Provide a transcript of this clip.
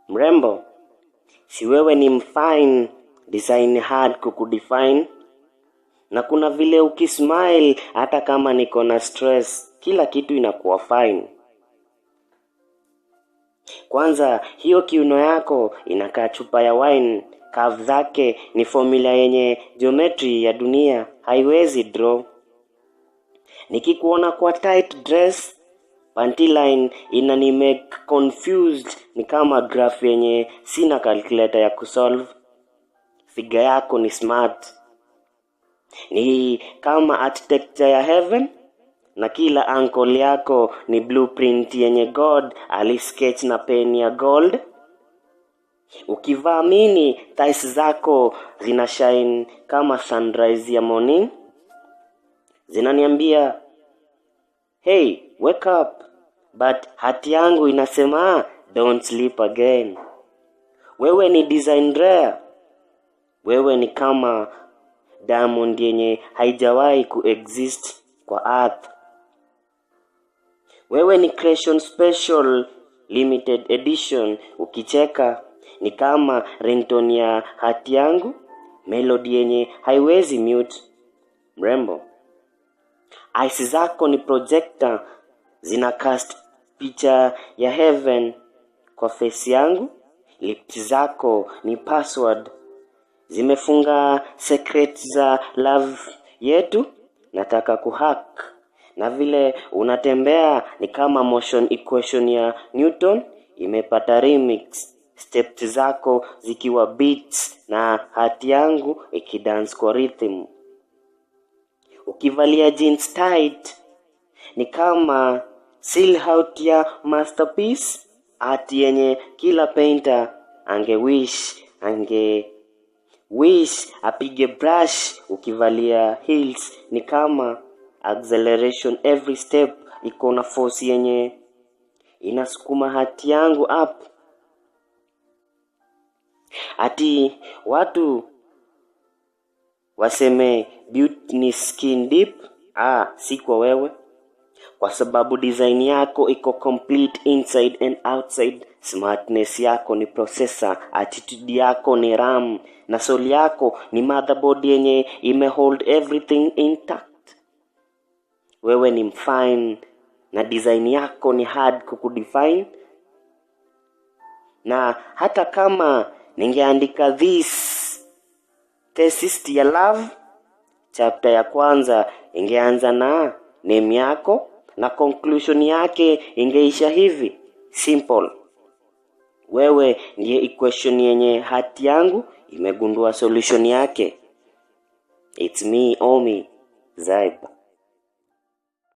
Mrembo, si wewe ni mfine, design hard kukudefine, na kuna vile ukismile hata kama niko na stress, kila kitu inakuwa fine. Kwanza hiyo kiuno yako inakaa chupa ya wine, curve zake ni formula yenye geometry ya dunia haiwezi draw. Nikikuona kwa tight dress, panty line inani make confused, ni kama graph yenye sina calculator ya kusolve. Figure yako ni smart, ni kama architecture ya heaven, na kila angle yako ni blueprint yenye God alisketch na pen ya gold. Ukivaa mini, thighs zako zina shine kama sunrise ya morning, zinaniambia, "Hey, wake up," but heart yangu inasema, "Don't sleep again." Wewe ni design rare, wewe ni kama diamond yenye haijawahi kuexist kwa earth. Wewe ni creation special, limited edition. Ukicheka ni kama ringtone ya heart yangu, melody yenye haiwezi mute. Mrembo, eyes zako ni projector, zina cast picha ya heaven kwa face yangu. Lips zako ni password, zimefunga secret za love yetu. Nataka kuhack. Na vile unatembea ni kama motion equation ya Newton imepata remix, steps zako zikiwa beats na heart yangu ikidance kwa rhythm. Ukivalia jeans tight ni kama silhouette ya masterpiece, art yenye kila painter ange wish apige brush. Ukivalia heels ni kama acceleration, every step iko na force yenye inasukuma heart yangu up. Ati watu waseme beauty ni skin deep, ah, si kwa wewe, kwa sababu design yako iko complete inside and outside. Smartness yako ni processor, attitude yako ni RAM na soul yako ni motherboard yenye imehold everything intact. Wewe ni mfine na design yako ni hard kukudefine, na hata kama ningeandika this thesis ya love, chapter ya kwanza ingeanza na name yako na conclusion yake ingeisha hivi simple: wewe ndiye equation yenye heart yangu imegundua solution yake. It's me, Omi Zaib.